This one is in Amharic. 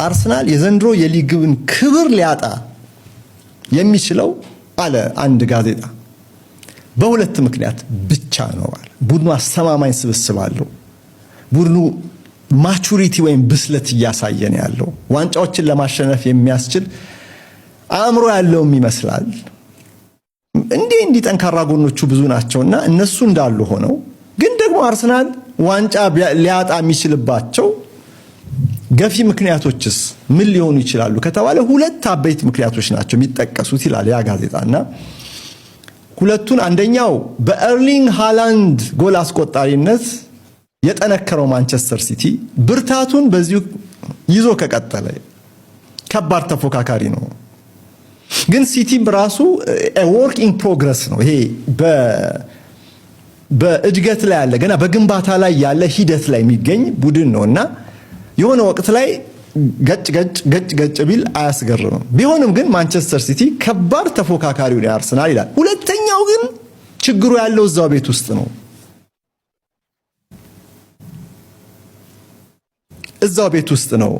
አርሰናል የዘንድሮ የሊግን ክብር ሊያጣ የሚችለው አለ አንድ ጋዜጣ በሁለት ምክንያት ብቻ ነው አለ። ቡድኑ አስተማማኝ ስብስብ አለው። ቡድኑ maturity ወይም ብስለት እያሳየ ነው ያለው። ዋንጫዎችን ለማሸነፍ የሚያስችል አእምሮ ያለውም ይመስላል። እንዲህ እንዲህ ጠንካራ ጎኖቹ ብዙ ናቸውና እነሱ እንዳሉ ሆነው ግን ደግሞ አርሰናል ዋንጫ ሊያጣ የሚችልባቸው ገፊ ምክንያቶችስ ምን ሊሆኑ ይችላሉ ከተባለ ሁለት አበይት ምክንያቶች ናቸው የሚጠቀሱት ይላል ያ ጋዜጣና ሁለቱን፣ አንደኛው በኤርሊንግ ሃላንድ ጎል አስቆጣሪነት የጠነከረው ማንቸስተር ሲቲ ብርታቱን በዚሁ ይዞ ከቀጠለ ከባድ ተፎካካሪ ነው። ግን ሲቲም ራሱ work in progress ነው። ይሄ በእድገት ላይ ያለ፣ ገና በግንባታ ላይ ያለ፣ ሂደት ላይ የሚገኝ ቡድን ነው እና የሆነ ወቅት ላይ ገጭ ገጭ ገጭ ገጭ ቢል አያስገርምም። ቢሆንም ግን ማንቸስተር ሲቲ ከባድ ተፎካካሪው ነው አርሰናል ይላል። ሁለተኛው ግን ችግሩ ያለው እዛው ቤት ውስጥ ነው። እዛው ቤት ውስጥ ነው።